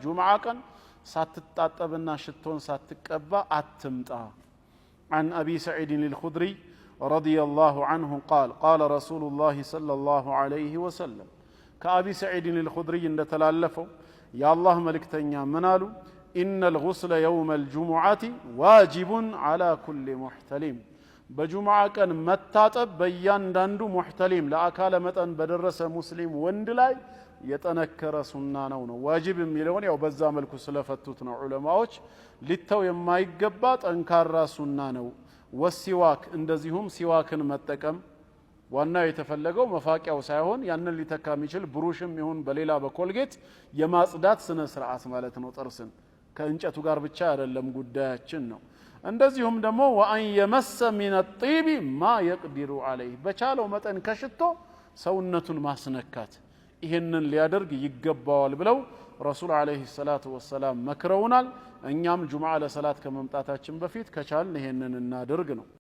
ጁምዓ ቀን ሳትታጠብና ሽቶን ሳትቀባ አትምጣ። عن أبي سعيد الخدري رضي الله عنه قال قال رسول الله صلى الله عليه وسلم ከአቢ ሰዒድን ልኹድሪይ እንደተላለፈው የአላህ መልእክተኛ ምን አሉ? إن الغسل يوم الجمعة واجب على كل محتلم። በጁምዓ ቀን መታጠብ በእያንዳንዱ ሙሕተሊም፣ ለአካለ መጠን በደረሰ ሙስሊም ወንድ ላይ የጠነከረ ሱና ነው። ዋጅብ የሚለውን ያው በዛ መልኩ ስለፈቱት ነው ዑለማዎች። ሊተው የማይገባ ጠንካራ ሱና ነው። والسواك፣ እንደዚሁም ሲዋክን መጠቀም። ዋናው የተፈለገው መፋቂያው ሳይሆን ያንን ሊተካ የሚችል ብሩሽም ይሁን በሌላ በኮልጌት የማጽዳት ስነ ስርዓት ማለት ነው። ጥርስን ከእንጨቱ ጋር ብቻ አይደለም ጉዳያችን ነው። እንደዚሁም ደግሞ وأن يمس من الطيب ما يقدر عليه፣ በቻለው መጠን ከሽቶ ሰውነቱን ማስነካት፣ ይህንን ሊያደርግ ይገባዋል ብለው ረሱል ዓለይሂ ሰላቱ ወሰላም መክረውናል። እኛም ጁምዓ ለሰላት ከመምጣታችን በፊት ከቻልን ይሄንን እናድርግ ነው።